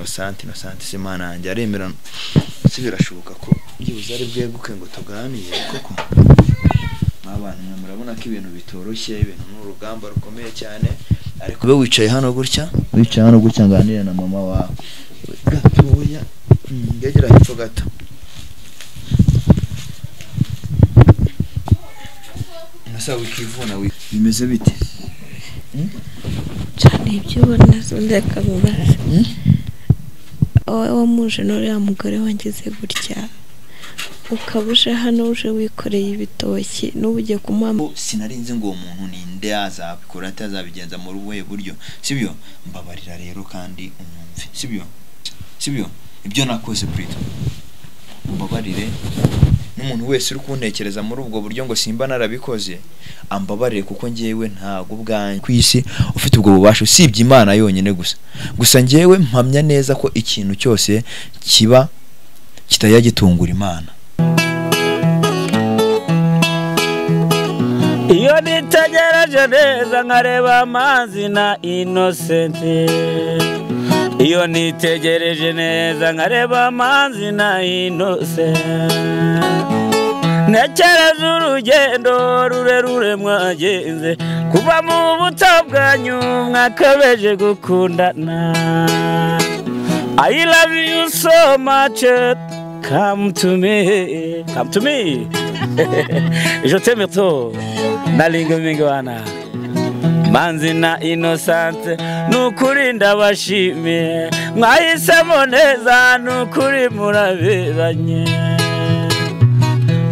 Innocent. Innocent se Imana yanjye aremera, si birashoboka ko byibuze ari bweguke ngo tuganire koko? Abantu mwe murabona ko ibintu bitoroshye, ibintu ni urugamba rukomeye cyane. Ariko ube wicaye hano gutya, wicaye hano gutya, nganire na mama wawe gatoya. Ngegera hepfo gato. Nasa wikivuna bimeze bite? Cyane ibyo ubona ndeka mubaze. Wowe wamuje n'uriya mugore wangize gutya, ukaba uje hano uje wikoreye ibitoki, n'ubu ugiye kumuha. Sinarinzi ngo uwo muntu ninde, azabikora ate, azabigenza muri ubuhe buryo, sibyo? Mbabarira rero kandi unyumve, sibyo? Sibyo, ibyo nakoze plutôt mbabarire, n'umuntu wese uri kuntekereza muri ubwo buryo ngo simba narabikoze ambabarire, kuko ngewe ntago ubwanjye ku isi ufite ubwo bubasha usibye Imana yonyine gusa. Gusa ngewe mpamya neza ko ikintu cyose kiba kitajya gitungura Imana. Iyo nitegereje neza nkareba Manzi na Innocent, iyo nitegereje neza nkareba Manzi na Innocent, ntekereza urugendo rurerure mwagenze kuva mu buto bwanyu mwakabeje gukundana. I love you so much, come to me, come to me. Je t'aime trop, nalinga mingwana. Manzi na Innocent, nukuri ndabashimiye, mwahisemo neza, nukuri muraberanye.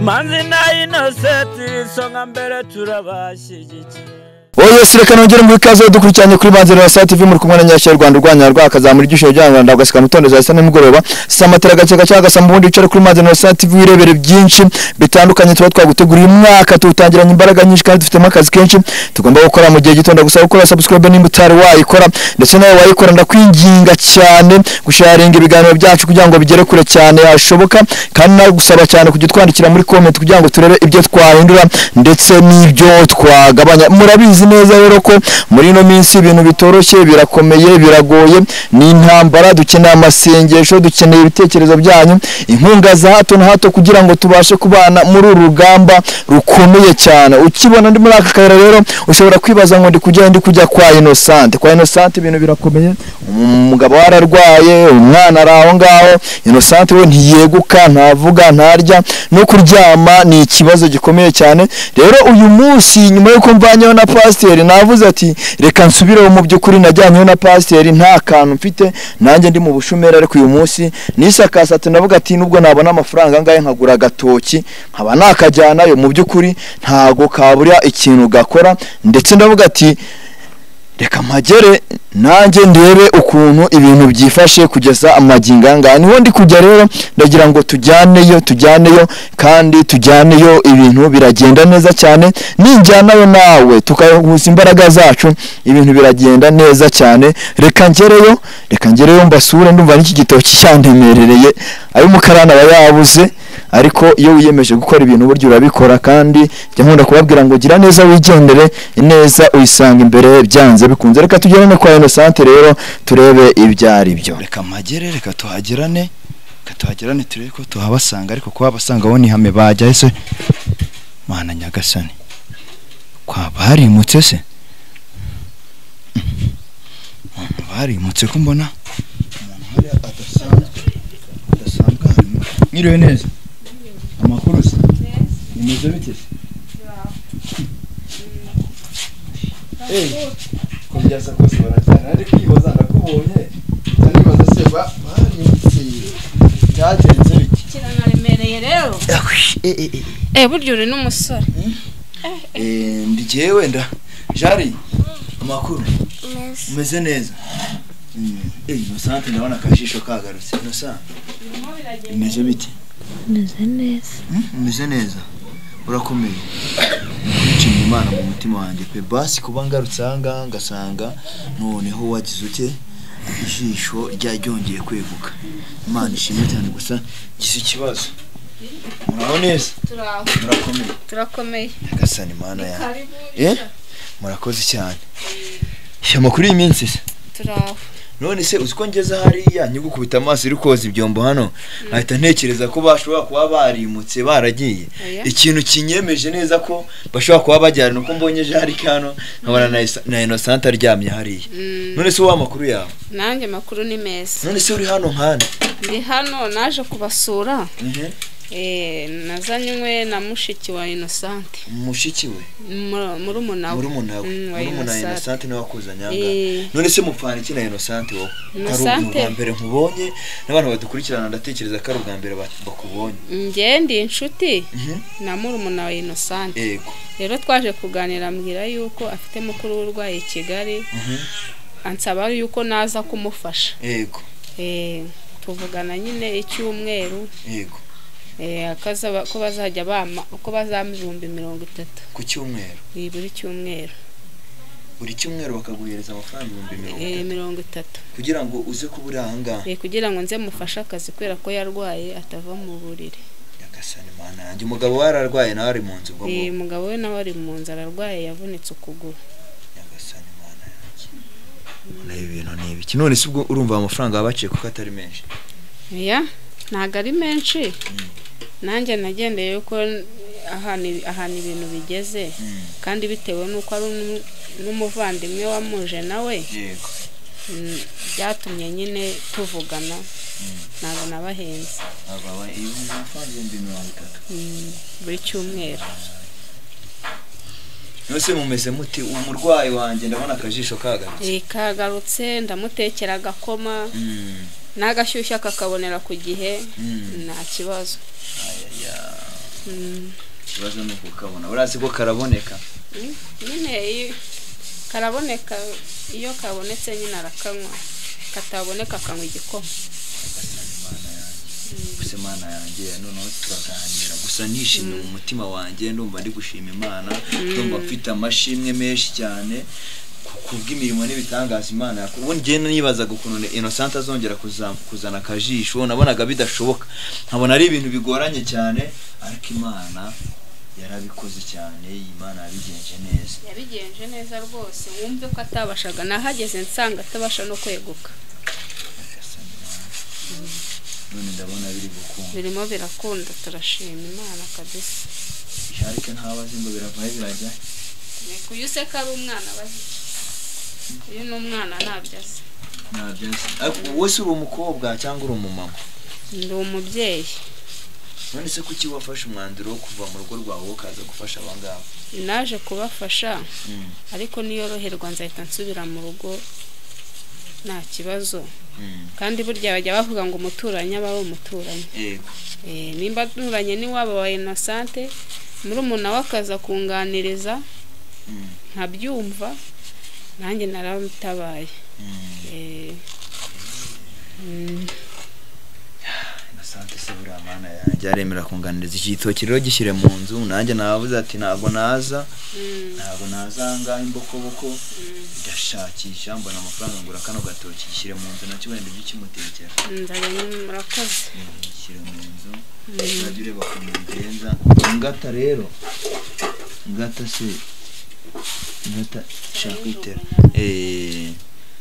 Manzi na Innocent, isonga mbere turabashyigikiye. Oye, reka nongere muri kaze dukurikiranye kuri Manzi na TV, muri kumwe na Nyashya Rwanda urwanya rwakazamura igisho rya Rwanda ugasika mutondo za saa nimugoroba samatera gace gace gasamba, ubundi wicare kuri Manzi na TV wirebere byinshi bitandukanye tuba twaguteguriye. Umwaka tuwutangiranye imbaraga nyinshi kandi dufitemo akazi kenshi tugomba gukora mu gihe gito. Ndagusaba gukora subscribe nimba utari wayikora, ndetse nawe wayikora ndakwinginga cyane gusharinga ibiganiro byacu kugira ngo bigere kure cyane hashoboka, kandi nagusaba cyane kujya twandikira muri comment kugira ngo turebe ibyo twahindura ndetse n'ibyo twagabanya. Murabizi neza rero ko muri ino minsi ibintu bitoroshye, birakomeye, biragoye, ni intambara. Dukeneye amasengesho, dukeneye ibitekerezo byanyu, inkunga za hato na hato kugira ngo tubashe kubana muri uru rugamba rukomeye cyane. Ukibona ndi muri aka kayira rero ushobora kwibaza ngo ndi kujya kwa Innocent. Kwa Innocent ibintu birakomeye, umugabo wararwaye, umwana ari aho ngaho. Innocent we ntiyeguka, ntavuga, ntarya, no kuryama ni ikibazo gikomeye cyane. Rero uyu munsi nyuma y'uko mvanyeho na pasiteri, navuze ati reka nsubireho. Mu by'ukuri najyanyeho na pasiteri nta kantu mfite, nanjye ndi mu bushomeri, ariko uyu munsi nisakasa ati ndavuga ati nubwo nabona amafaranga angahe nkagura agatoki nkaba nakajyanayo, mu by'ukuri ntago kabura ikintu gakora. Ndetse ndavuga ati reka mpagere nanjye ndebe ukuntu ibintu byifashe kugeza amagingo aya ngaya. Niho ndi kujya rero, ndagira ngo tujyaneyo, tujyaneyo kandi tujyaneyo, ibintu biragenda neza cyane. Ninjyanayo nawe tukahuza imbaraga zacu, ibintu biragenda neza cyane. Reka ngereyo, reka ngereyo mbasure. Ndumva n'iki gitoki cyandemerereye, ayo mukarani aba yabuze, ariko iyo wiyemeje gukora ibintu burya urabikora. Kandi njya nkunda kubabwira ngo gira neza wigendere, ineza uyisanga imbere byanze bikunze. Reka tugerane kwa Innocent rero turebe ibyo ari byo. Reka mpagere, reka tuhagerane, reka tuhagerane turebe ko tuhabasanga. Ariko kuhabasanga bo ni hame bajya ese Mana nyagasani, kwa barimutse se, barimutse ko mbona umuntu hariya adasanzwe, adasanzwe hano. Mwiriwe neza, amakuru se bimeze bite se? Ko byasa kose baracyana, ariko kwibaza ndakubonye nibaza se barimutse byagenze bite? Kiranaremereye rero. Burya uri n'umusore. Ndi jyewe nda Jari, amakuru umeze neza? Innocent, ndabona akajisho kagarutse. Innocent, bimeze bite? Meze neza. Umeze neza, urakomeye. Nshimye Imana mu mutima wanjye pe. Basi kuba ngarutse aha ngaha ngasanga noneho wagize ute, ijisho ryongeye kweguka, Imana ishimwe cyane. Gusa ngize ikibazo. Muraho neza? Turaho. Murakomeye? Turakomeye. Nyagasani Imana yawe. Murakoze cyane. Amakuru y'iminsi se? Turaho. None se uziko ngeze hariya nyigukubita amaso iri koza ibyombo hano, ahita ntekereza ko bashobora kuba barimutse baragiye. Ikintu kinyemeje neza ko bashobora kuba bajyana uko mbonye Jarike hano nkabona na Innocent aryamye hariya. None se wa makuru yawe? Nanjye makuru ni meza. None se uri hano nkana? Ndi hano naje kubasura. Nazanywe na mushiki wa Innocent. Mushiki we? Murumuna we. Murumuna we. Innocent niwe wakuzanye aha. None se mupfana iki na Innocent wowe? Innocent ubwa mbere nkubonye n'abantu badukurikirana ndatekereza ko ari ubwa mbere bakubonye. Njye ndi inshuti na murumuna wa Innocent. Yego. Rero twaje kuganira ambwira yuko afite mukuru w'urwaye i Kigali. Ansaba yuko naza kumufasha. Yego. Tuvugana nyine icyumweru. Yego. Akaza ko bazajya bama uko bazama 30,000 ku cyumweru. Buri cyumweru. Buri cyumweru bakaguhereza amafaranga 30,000 30 kugira ngo uze kubura aha ngaha. Kugira ngo nze mufashe akazi kubera ko yarwaye atava mu buriri. Nyagasani Mana yanjye, umugabo wararwaye nawe ari mu nzu ubwo? Umugabo we nawe ari mu nzu ararwaye yavunitse ukuguru. Nyagasani Mana yanjye. Nayo ibintu ni ibiki? None se ubwo urumva amafaranga babaciye kuko atari menshi? Oya, ntago ari menshi. Nanjye nagendeye yuko ahantu ibintu bigeze kandi bitewe nuko ari n'umuvandimwe wamuje nawe. Yego. Byatumye nyine tuvugana ntabwo nabahenze. Aba 30,000 buri cyumweru. Nose mumeze muti umurwayi wanjye ndabona akajisho kagarutse. Kagarutse ndamutekera agakoma. Nagashyushya kakabonera ku gihe nta kibazo. Ikibazo ni ukukabona. Urazi ko karaboneka? Nyine karaboneka, iyo kabonetse nyine arakanywa, kataboneka akanywa igikoma. Gusa Imana yanjye noneho turaganira gusa nishimye mu mutima wanjye, ndumva ndi gushima Imana, ndumva mfite amashimwe menshi cyane kubw'imirimo n'ibitangaza Imana yakora. Ubundi njye nibazaga ukuntu Innocent azongera kuzana akajisho, nabonaga bidashoboka, nkabona ari ibintu bigoranye cyane, ariko Imana yarabikoze cyane, Imana yabigenje neza. Yabigenje neza rwose, wumve ko atabashaga, nahageze nsanga atabasha no kweguka. None ndabona biri gukunda. Birimo birakunda, turashima Imana kabisa. Jarike ntabazi ngo biravaye birajya. Uyu se ko ari umwana bazi. Uyu ni umwana ntabyo azi. Ntabyo azi. Ariko wowe se uri umukobwa cyangwa uri umumama? Ndi umubyeyi. None se kuki wafashe umwanzuro wo kuva mu rugo rwawe ukaza gufasha aba ngaba? Naje kubafasha ariko niyoroherwa nzahita nsubira mu rugo nta kibazo. Kandi burya bajya bavuga ngo umuturanyi aba ari umuturanyi. Yego. Nimba nturanye n'iwabo wa Innocent, murumuna we akaza kunganiriza nkabyumva, nanjye naramutabaye. Innocent se buriya Mana yanjye aremera kunganiriza iki gitoki rero gishyire mu nzu, nanjye navuze ati ntabwo naza, ntabwo nazanga imbokoboko, ndashakisha mbona amafaranga ngura kano gatoki gishyire mu nzu nacyo wenda ujye ukimutekera. Nzajya murakoze. Gishyire mu nzu, uzajya ureba ukuntu bigenza. Ingata rero, ingata se, ingata shaka kwitera.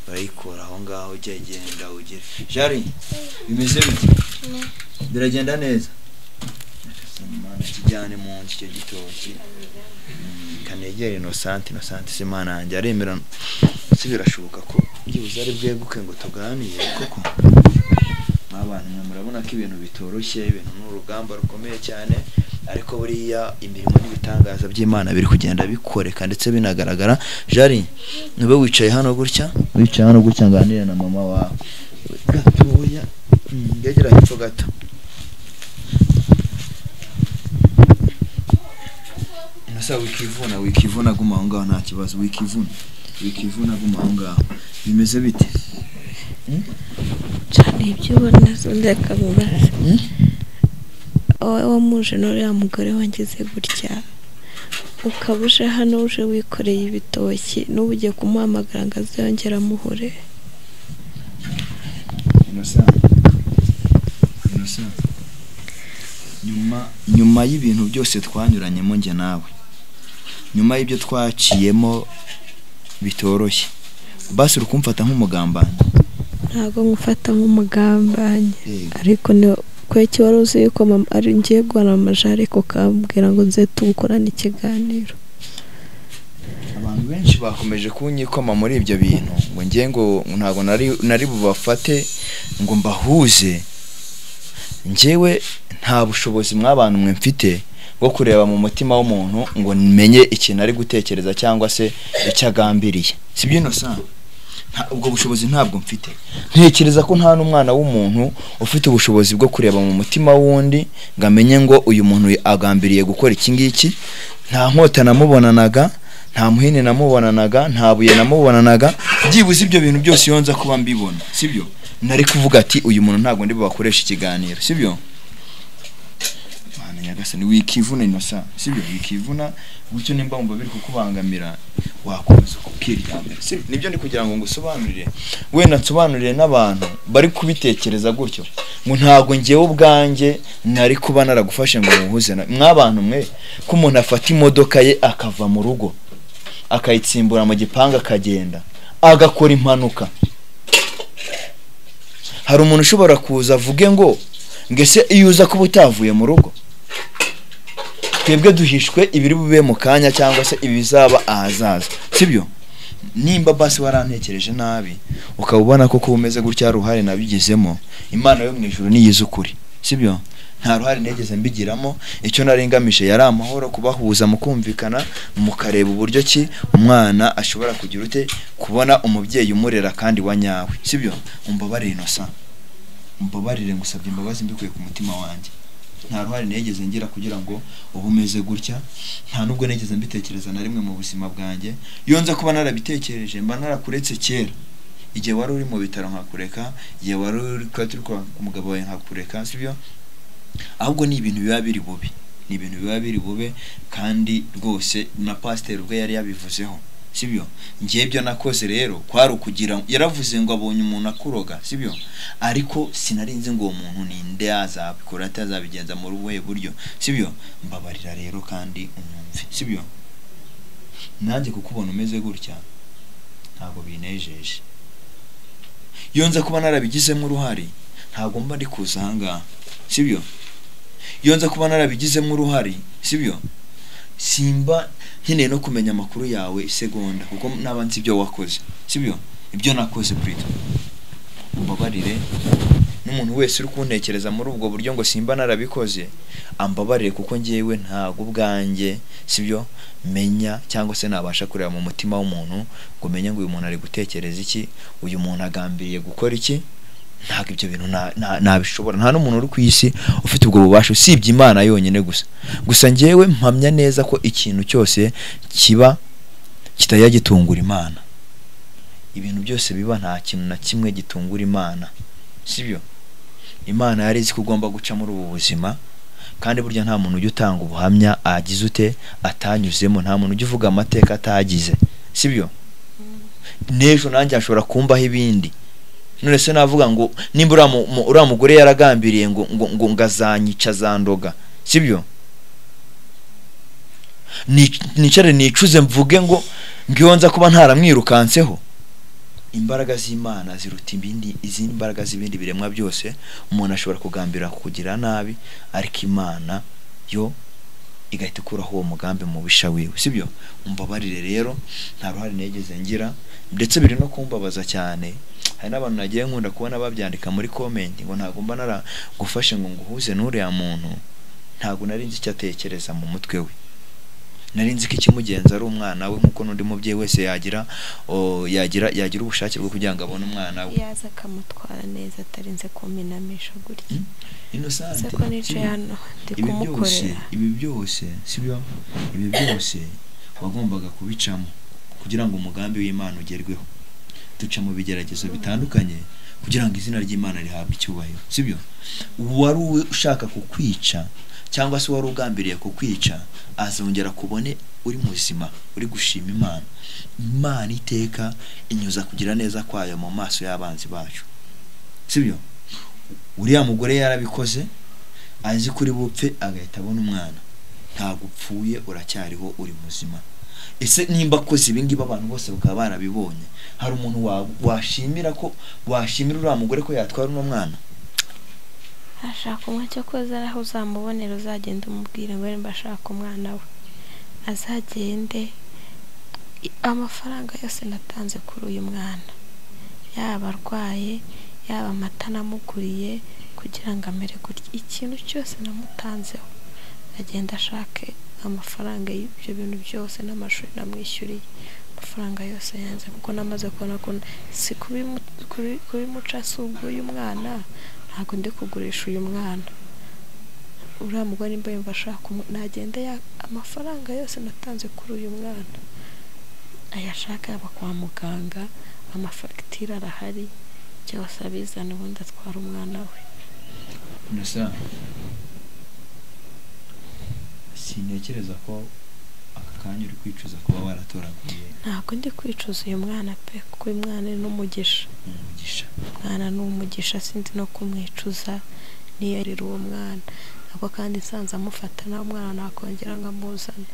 Barayikora aho ngaho ujya genda ugere. Jari, bimeze bite? Biragenda neza. Imana kijyane mu nzu icyo gitoki. Kanegere Innocent, Innocent se Imana yanjye aremera. Se birashoboka ko byibuze ari bweguke ngo tuganire koko? Abantu murabona ko ibintu bitoroshye, ibintu ni urugamba rukomeye cyane, ariko buriya imirimo n'ibitangaza by'Imana biri kugenda bikoreka ndetse binagaragara. Jari, nube wicaye hano gutya, wicaye hano gutya nganire na mama wawe gatoya, ngegera hepfo gato. Nasa wikivuna, wikivuna guma aho ngaho nta kibazo, wikivuna, wikivuna guma aho ngaho. Bimeze bite? Cyane ibyo ubona ndeka mubaze. Wowe muje n'uriya mugore wangize gutya, ukaba uje hano uje wikoreye ibitoki, n'ubu ugiye kumuhamagara ngo aze yongere amuhure. Innocent, Innocent, nyuma y'ibintu byose twanyuranyemo njye nawe, nyuma y'ibyo twaciyemo bitoroshye, basi uri kumfata nk'umugambanyi? Ntabwo ngufata nk'umugambanyi, ariko kweki wari uzi yuko mama ari ngiye guhana amaje, ariko ukambwira ngo nze tugukorane ikiganiro. Abantu benshi bakomeje kunyikoma muri ibyo bintu ngo ngiye ngo ntabwo nari bubafate ngo mbahuze. Njyewe nta bushobozi mw'abantu mwe mfite bwo kureba mu mutima w'umuntu ngo menye ikintu ari gutekereza cyangwa se icyo agambiriye, sibyo Innocent? Ubwo bushobozi ntabwo mfite. Ntekereza ko nta n'umwana w'umuntu ufite ubushobozi bwo kureba mu mutima w'undi ngo amenye ngo uyu muntu agambiriye gukora iki ngiki. Nta nkota namubonanaga, nta muhini namubonanaga, nta buye namubonanaga. Byibuze ibyo bintu byose iyo nza kuba mbibona, sibyo, nari kuvuga ati uyu muntu ntabwo ndi bubakoresha ikiganiro, sibyo? Mana nyagasani, wikivuna Innocent, sibyo? Wikivuna gutyo, nimba wumva biri kukubangamira wakomeza kukiryamira, sibyo? Nibyo ndi kugira ngo ngusobanurire, wenda nsobanurire n'abantu bari kubitekereza gutyo ngo ntabwo ngewe ubwanjye nari kuba naragufashe ngo muhuze mw'abantu mwe. Ko umuntu afata imodoka ye akava mu rugo akayitsimbura mu gipangu akagenda agakora impanuka, hari umuntu ushobora kuza avuge ngo ngese iyo uza kuba utavuye mu rugo? Twebwe duhishwe ibiri bube mu kanya cyangwa se ibizaba ahazaza, sibyo? Nimba basi warantekereje nabi ukaba ubona ko kuba umeze gutya ruhare nabigizemo, Imana yo mu ijuru niyizi ukuri, sibyo? Nta ruhare nigeze mbigiramo. Icyo nari ngamije yari amahoro, kubahuza mukumvikana, mukareba uburyo ki umwana ashobora kugira ute kubona umubyeyi umurera kandi wa nyawe, sibyo? Umbabarire Innocent, umbabarire, ngusabye imbabazi mbikuye ku mutima wanjye. Nta ruhare nigeze ngira kugira ngo ubu umeze gutya, nta nubwo nigeze mbitekereza na rimwe mu buzima bwanjye. Iyo nza kuba narabitekereje mba narakuretse kera, igihe wari uri mu bitaro nkakureka, igihe wari uri kwa umugabo wawe nkakureka, sibyo? Ahubwo ni ibintu biba biri bubi, ni ibintu biba biri bube, kandi rwose na pasiteri ubwe yari yabivuzeho, sibyo? Ngiye ibyo nakoze rero kwari ukugira, yaravuze ngo abonye umuntu akuroga, sibyo? Ariko sinarinzi ngo uwo muntu ninde, azabikora atazabigenza muri ubuhe buryo, sibyo? Mbabarira rero kandi unyumve, sibyo? Nanjye kukubona umeze gutya ntabwo binejeje. Iyo nza kuba narabigizemo uruhare ntabwo mba ndi kuza aha ngaha, sibyo? Iyo nza kuba narabigizemo uruhare, sibyo, simba nkeneye no kumenya amakuru yawe isegonda, kuko naba nzi ibyo wakoze, sibyo? Ibyo nakoze plutôt. Umbabarire, n'umuntu wese uri kuntekereza muri ubwo buryo ngo simba narabikoze ambabarire, kuko ngewe ntabwo ubwanjye, sibyo, menya cyangwa se nabasha kureba mu mutima w'umuntu ngo menye ngo uyu muntu ari gutekereza iki, uyu muntu agambiriye gukora iki. Ntabwo ibyo bintu nabishobora. Nta n'umuntu uri ku isi ufite ubwo bubasha usibye Imana yonyine gusa. Gusa ngewe mpamya neza ko ikintu cyose kiba kitajya gitungura Imana. Ibintu byose biba nta kintu na kimwe gitungura Imana, sibyo? Imana yari izi ko ugomba guca muri ubu buzima, kandi burya nta muntu ujya utanga ubuhamya agize ute atanyuzemo, nta muntu ujya uvuga amateka atagize, sibyo? N'ejo nanjye ashobora kumbaho ibindi. None se navuga ngo nimba uriya mugore yaragambiriye ngo ngo ngazanyica zandoga, sibyo? Nicare nicuze mvuge ngo ngiyo nza kuba ntaramwirukanseho. Imbaraga z'Imana ziruta izindi mbaraga z'ibindi biremwa byose. Umuntu ashobora kugambira kukugira nabi, ariko Imana yo igahita ikuraho uwo mugambi mubisha wiwe, sibyo? Umbabarire rero, nta ruhare nigeze ngira, ndetse biri no kumbabaza cyane. Hari n'abantu nagiye nkunda kubona babyandika muri comment ngo ntabwo mba naragufashe ngo nguhuze n'uriya muntu. Ntabwo nari nzi icyo atekereza mu mutwe we, nari nzi ko ikimugenza ari umwana we, nk'uko n'undi mubyeyi wese yagira yagira ubushake bwo kugira ngo abone umwana we. Yaza akamutwara neza atarinze kuminamisha gutya. Innocent, ko nicaye hano ndi kumukorera ibi byose, sibyo? Ibi byose wagombaga kubicamo kugira ngo umugambi w'Imana ugerweho. Duca mu bigeragezo bitandukanye kugira ngo izina ry'Imana rihabwe icyubahiro, sibyo? Wari ushaka kukwica cyangwa se wari ugambiriye kukwica azongera kubone uri muzima, uri gushima Imana. Imana iteka inyuza kugira neza kwayo mu maso y'abanzi bacu, sibyo? Uriya mugore yarabikoze azi kuri bupfe agahita abona umwana. Ntabwo upfuye, uracyariho, uri muzima. Ese nimba akoze ibi ngibi abantu bose bakaba barabibonye, hari umuntu washimira ko washimira uriya mugore ko yatwara uno mwana? Ashaka umwana cyo koza aho uzamubonera, uzagenda umubwire ngo nimba ashaka umwana we azagende. Amafaranga yose natanze kuri uyu mwana, yaba arwaye, yaba amata namuguriye kugira ngo amere gutya, ikintu cyose namutanzeho agenda ashake amafaranga y'ibyo bintu byose n'amashuri namwishyuriye, amafaranga yose yanze, kuko namaze kubona ko si kubimuca si ubw'uyu mwana, ntabwo ndi kugurisha uyu mwana. Uriya mugore nimba yumva ashaka nagende, amafaranga yose natanze kuri uyu mwana ayashaka, yaba kwa muganga, amafagitire arahari, byose abizana, ubundi atwara umwana we. Nasa sintekereza ko aka kanya uri kwicuza kuba waratoraguye. Ntabwo ndi kwicuza uyu mwana pe, kuko uyu mwana ni n'umugisha. Umwana ni umugisha, sinzi no kumwicuza niyo rero uwo mwana. Ntabwo kandi nsanze amufata nawe umwana nakongera nkamuzana,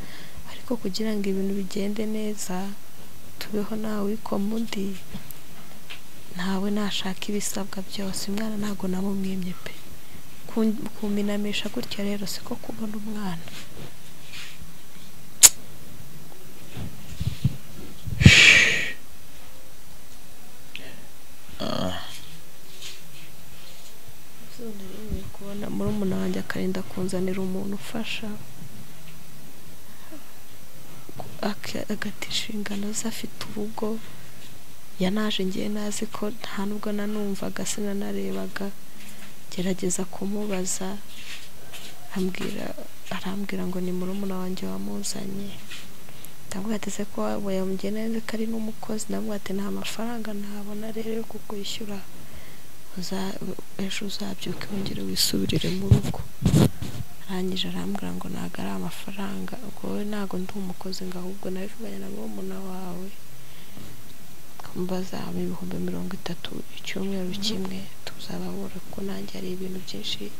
ariko kugira ngo ibintu bigende neza tubeho nawe wikoma undi, ntawe nashaka ibisabwa byose. Umwana ntabwo namumwimye pe, kuminamisha gutya rero siko kubona umwana. Kubona murumuna wanjye akarinda kunzanira umuntu ufasha, agata inshingano ze, afite urugo, yanaje ngiye nazi ko nta nubwo nanumvaga sinanarebaga, gerageza kumubaza arambwira ngo ni murumuna wanjye wamuzanye. Ndamubwira ati se ko yamugena neza ko ari n'umukozi, ndamubwira ati nta mafaranga ntabona rero yo kukwishyura, ejo uzabyuke wongere wisubirire mu rugo. Arangije arambwira ngo ntabwo ari amafaranga, ngo wowe ntabwo ndi umukozi, ngo ahubwo nabivuganye na murumuna wawe bazaba 30,000 icyumweru kimwe, tuzababura kuko nanjye hari ibintu byinshi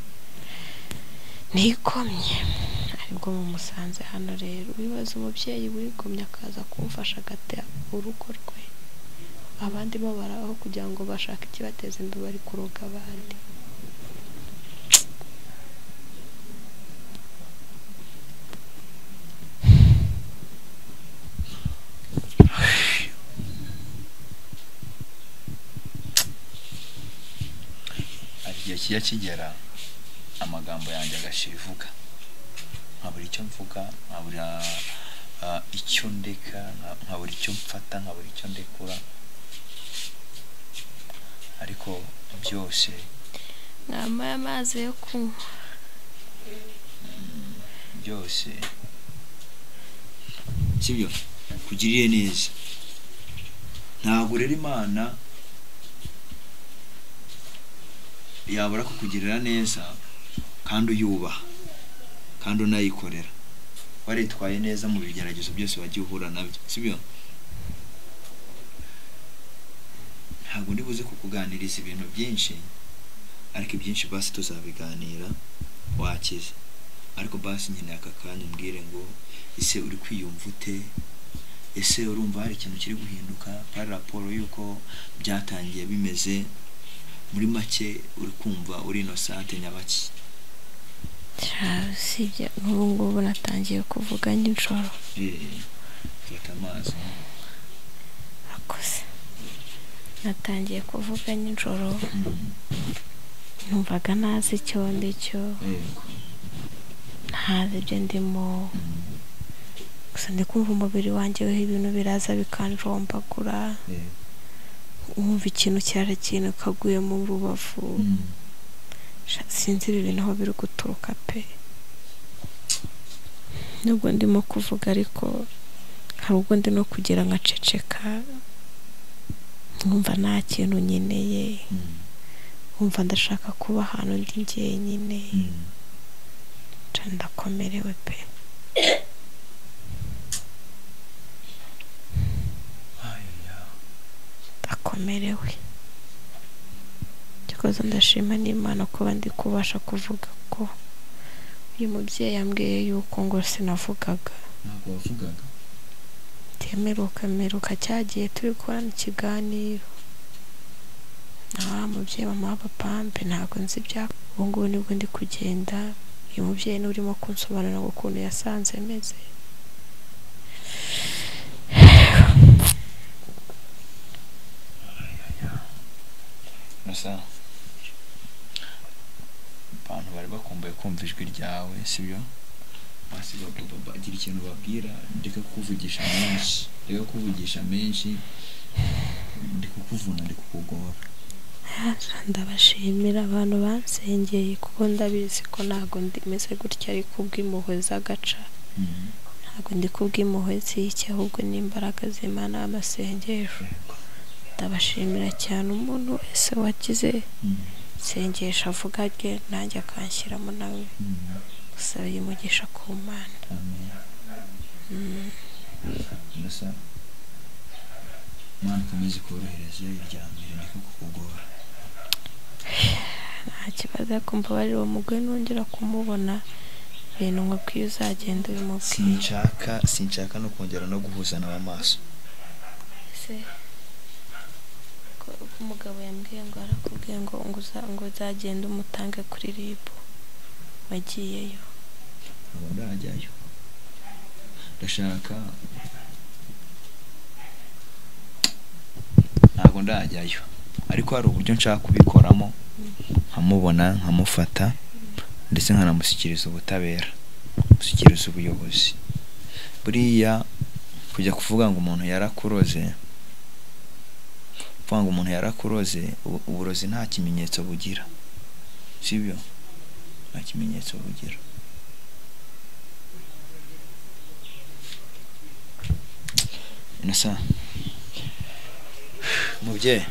nikomye. Aribwo mumusanze hano rero, wibaza umubyeyi wigomye akaza kumfasha agata urugo rwe, abandi bo baraho kugira ngo bashake ikibateza imbere bari kuroga abandi. Igihe kijya kigera amagambo yanjye agashivuga, nkabura icyo mvuga, nkabura icyo ndeka, nkabura icyo mfata, nkabura icyo ndekura, ariko byose namaye amazi yo kunywa byose sibyo kugiriye neza. Ntabwo rero Imana yabura kukugirira neza kandi uyubaha kandi unayikorera, waritwaye neza mu bigeragezo byose wagiye uhura nabyo, sibyo? Ntabwo ndi buze kukuganiriza ibintu byinshi, ariko ibyinshi basi tuzabiganira wakize. Ariko basi nkeneye aka kanya umbwire ngo ese uri kwiyumva ute? Ese urumva hari ikintu kiri guhinduka par raporo y'uko byatangiye bimeze? Muri make uri kumva uri innocent nyabaki? Sibyo, nk'ubu ngubu natangiye kuvuga nijoro. Fata amazi. Akoze. Natangiye kuvuga nijoro, numvaga ntazi icyo ndicyo, ntazi ibyo ndimo, gusa ndi kumva umubiri wanjye weho ibintu biraza bikanjombagura, wumva ikintu cyara kintu kaguye mu rubavu. Sinzi ibi bintu aho biri guturuka pe. Nubwo ndimo kuvuga ariko hari ubwo ndi no kugira nkaceceka, nkumva nta kintu nkeneye, nkumva ndashaka kuba ahantu ndi njyenyine, ndakomerewe pe. Ndakomerewe. Cyakoze ndashima n'Imana kuba ndi kubasha kuvuga ko uyu mubyeyi yambwiye yuko ngo sinavugaga. Ntabwo wavugaga? Ngemeruka cyagiye turi gukorana ikiganiro na wa mubyeyi mama w'abapampe, ntabwo nzi ibya ubu ngubu nibwo ndi kugenda. Uyu mubyeyi ni urimo kunsobanurira ngo ukuntu yasanze meze. Gusa abantu bari bakumbuye kumva ijwi ryawe, sibyo? Basi bagira ikintu babwira, ndeka kukuvugisha menshi, ndi kukuvuna, ndi kukugora. Ndabashimira abantu bansengeye kuko ndabizi ko ntabwo ndimeze gutya ari kubw'impuhwe z'agaca, ntabwo ndi kubw'impuhwe z'iki, ahubwo n'imbaraga z'Imana amasengesho. Ndabashimira cyane umuntu wese wagize isengesho avuga rye nanjye akanshyiramo nawe, gusaba umugisha ku Mana. Imana ikomeze ikorohereze, iryamire, ndeke kukugora. Nta kibazo, ariko mbabarira uwo mugore nongera kumubona ibintu nkubwiye uzagenda ubimubwiye. Sinshaka no kongera no guhuza nawe amaso. Ese ko umugabo yambwiye ngo arakubwiye ngo ngo uzagende umutange kuri RIB, wagiyeyo? Ntabwo ndajyayo, ndashaka, ntabwo ndajyayo, ariko hari uburyo nshaka kubikoramo, nkamubona, nkamufata, ndetse nkanamushyikiriza ubutabera, mushyikiriza ubuyobozi. Buriya kujya kuvuga ngo umuntu yarakuroze, kuvuga ngo umuntu yarakuroze, uburozi nta kimenyetso bugira, sibyo? Nta kimenyetso bugira. Innocent, mubyeyi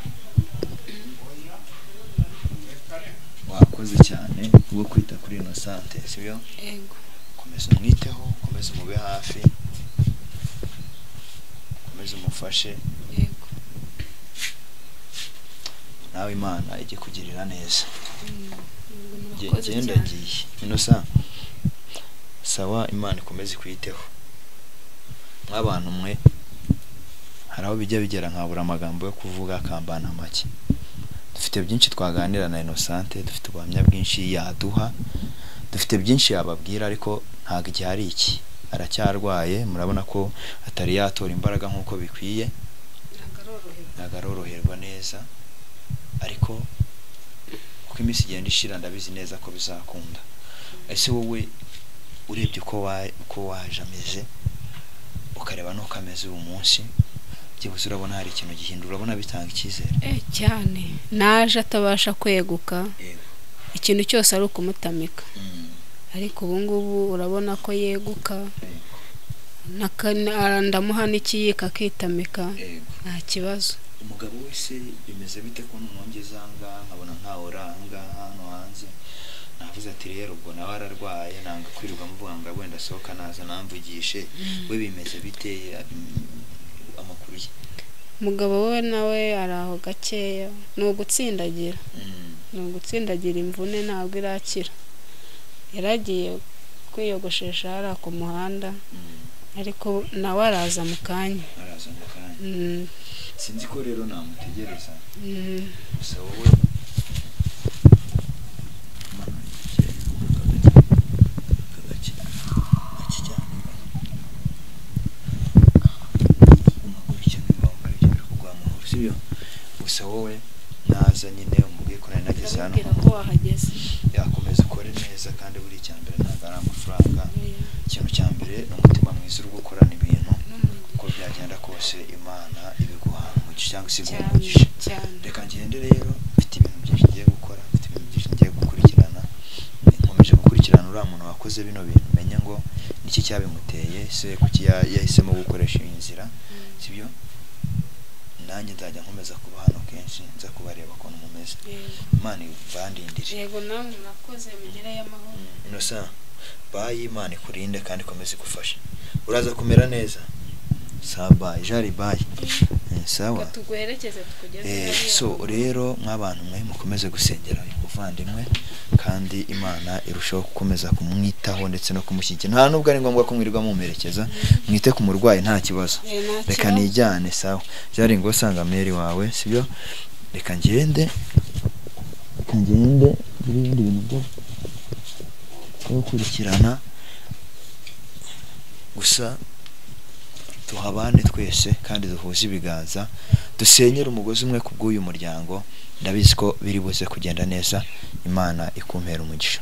wakoze cyane kubwo kwita kuri Innocent, sibyo? Yego. Komeza umwiteho, komeza umube hafi, komeza umufashe. Yego. Nawe Imana ijye kugirira neza. Genda ngiye. Innocent, sawa, Imana ikomeze kwiteho. Mw'abantu mwe hari aho bijya bigera nkabura amagambo yo kuvuga akambana make. Dufite byinshi twaganira na Innocent, dufite ubuhamya bwinshi yaduha, dufite byinshi yababwira, ariko ntabwo igihe ari iki. Aracyarwaye, murabona ko atari yatora imbaraga nk'uko bikwiye, ntabwo aroroherwa neza, ariko uko iminsi igenda ishira ndabizi neza ko bizakunda. Ese wowe urebye uko waje ameze, ukareba n'uko ameze uyu munsi, byibuze urabona hari ikintu gihindura, urabona bitanga icyizere? Cyane. Naje atabasha kweguka, ikintu cyose ari ukumutamika, ariko ubu ngubu urabona ko yeguka, ndamuha n'ikiyiko akitamika, nta kibazo. Umugabo wese bimeze bite ko nongeza ngaha nkabona ntawe uri aha ngaha hano hanze? Navuze ati rero ubwo nawe ararwaye, nanga kwirirwa mvuga ngo wenda asohoka naza namvugishe, we bimeze bite amakuru ye? Umugabo we nawe ari aho gakeya, ni ugutsindagira, ni ugutsindagira imvune, ntabwo irakira. Yaragiye kwiyogoshesha hariya ku muhanda, ariko nawe araza mu kanya. Araza mu kanya. Sinzi ko rero namutegereza. Gusa wowe gusa wowe naza nyine umubwiye ko nari nageze hano, yakomeza ukore neza, kandi buri icya mbere ntabwo ari amafaranga. Ikintu cya mbere ni umutima mwiza uri gukorana ibintu, uko byagenda kose Imana ibiguha umugisha cyangwa se iguha umugisha. Reka ngende rero, mfite ibintu byinshi ngiye gukora, mfite ibintu byinshi ngiye gukurikirana, nkomeje gukurikirana uriya muntu wakoze bino bintu, menye ngo niki cyabimuteye, se kuki yahisemo gukoresha iyi nzira, sibyo? Nanjye nzajya nkomeza kuba hano kenshi, nza kubareba ukuntu mumeze. Imana ibandindire. Yego, namwe murakoze, mugereyo amahoro. Innocent, bayi, Imana ikurinde kandi ikomeze igufashe. Uraza kumera neza. Sawa, bayi, jari bayi. Sawa. Tuguherekeze tukugeze. So rero mw'abantu mwe mukomeze gusengera uyu muvandimwe. umuvandimwe, kandi Imana irushaho gukomeza kumwitaho ndetse no kumushyigikira. Nta nubwo ari ngombwa ko mwirirwa mumuherekeza, mwite ku murwayi nta kibazo. Nta Reka kibazo. nijyane, sawa. Byari ngo usanga meri wawe, sibyo? Reka ngende, reka ngende ngire ibindi bintu byo gukurikirana, gusa tuhabane twese kandi duhuze ibiganza, dusenyere umugozi umwe ku bw'uyu muryango. Ndabizi ko biri buze kugenda neza. Imana ikumpera umugisha.